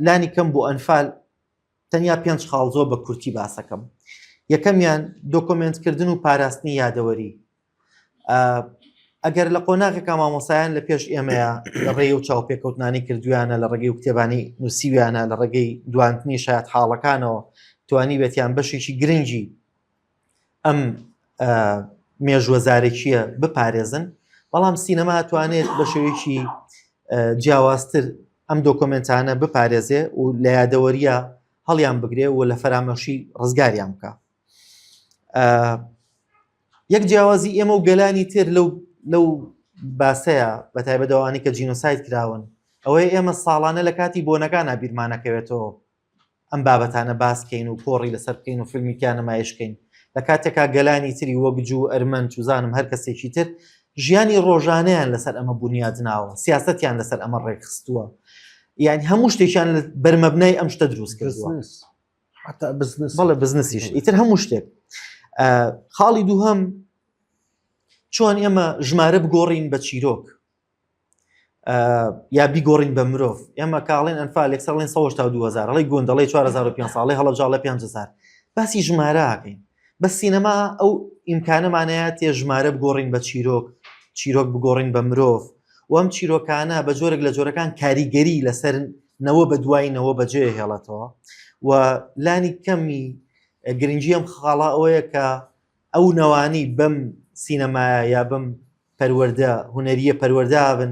لانی کەم بۆ ئەنفال تەنیا پێنج خاڵ زۆر بە کورتی باسەکەم. یەکەمیان دۆکۆمێنتکردن و پاراستنی یادەوەری. ئەگەر لە قۆناغێکا مامۆسایان لە پێش ئێمەیە لە ڕێی و چاوپێکەوتنانی کردویانە لە ڕێگەی و کتێبانی نووسیویانە لە ڕێگەی دواندنی شایەت حاڵەکانەوە توانی بێتیان بەشێکی گرنگی ئەم مێژوە زارەکیە بپارێزن بەڵام سینەما توانێت بە شێوەیەکی جیاوازتر ئەم دۆکۆمنتانە بپارێزێ و لە یادەوەریە هەڵیان بگرێ و لە فەرامۆشی ڕزگاریان بکە یەک جیاوازی ئێمە و گەلانی تر لەو لەو باسەیە بە تایبەت ئەوانەی کە جینۆساید کراون ئەوەیە ئێمە ساڵانە لە کاتی بۆنەکانە بیرمانەکەوێتەوە ئەم بابەتانە باس کەین و کۆڕی لەسەر بکەین و فیلمی تیا نمایش کەین لە کاتێکا گەلانی تری وەک جوو ئەرمەن چوزانم هەر کەسێکی تر ژیانی ڕۆژانەیان لەسەر ئەمە بونیاد ناوە سیاستیان لەسەر ئەمە ڕێکخستووە یعنی هەموو شتێکیان بەرمەبنای ئەم شتە دروست کردووە حتا بزنس بەڵێ بزنسیش ئیتر هەموو شتێک خاڵی دووهەم چۆن ئێمە ژمارە بگۆڕین بە چیرۆک یا بیگۆڕین بە مرۆڤ ئێمە کاڵێن ئەنفال یەکسەر ڵێن 192000 ڵی گوند دەڵێ 4500 ساڵی هەڵەبجاڵە 5000 باسی ژمارەکەین بە سینەما ئەو ئیمکانەمانەیە تێ ژمارە بگۆڕین بە چیرۆک چیرۆک بگۆڕین بە مرۆڤ وەم چیرۆکانە بە جۆرێک لە جۆرەکان کاریگەری لەسەر نەوە بە دوای نەوە بەجێ هێڵێتەوە و لانی کەمی گرنگی ئەم خاڵە ئەوەیە کە ئەو نەوانی بەم سینەمایە یا بەم پەروەردە هونەریە پەروەردە بن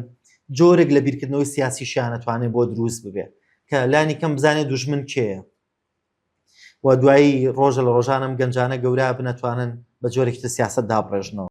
جۆرێک لە بیرکردنەوەی سیاسیشیان ئەتوانێت بۆ دروست ببێت کە لانی کەم بزانێت دوژمن کێیە و دوایی ڕۆژە لە ڕۆژانم گەنجانە گەورە بنەتوانن بە جۆرێکی تر سیاست دابڕێژنەوە.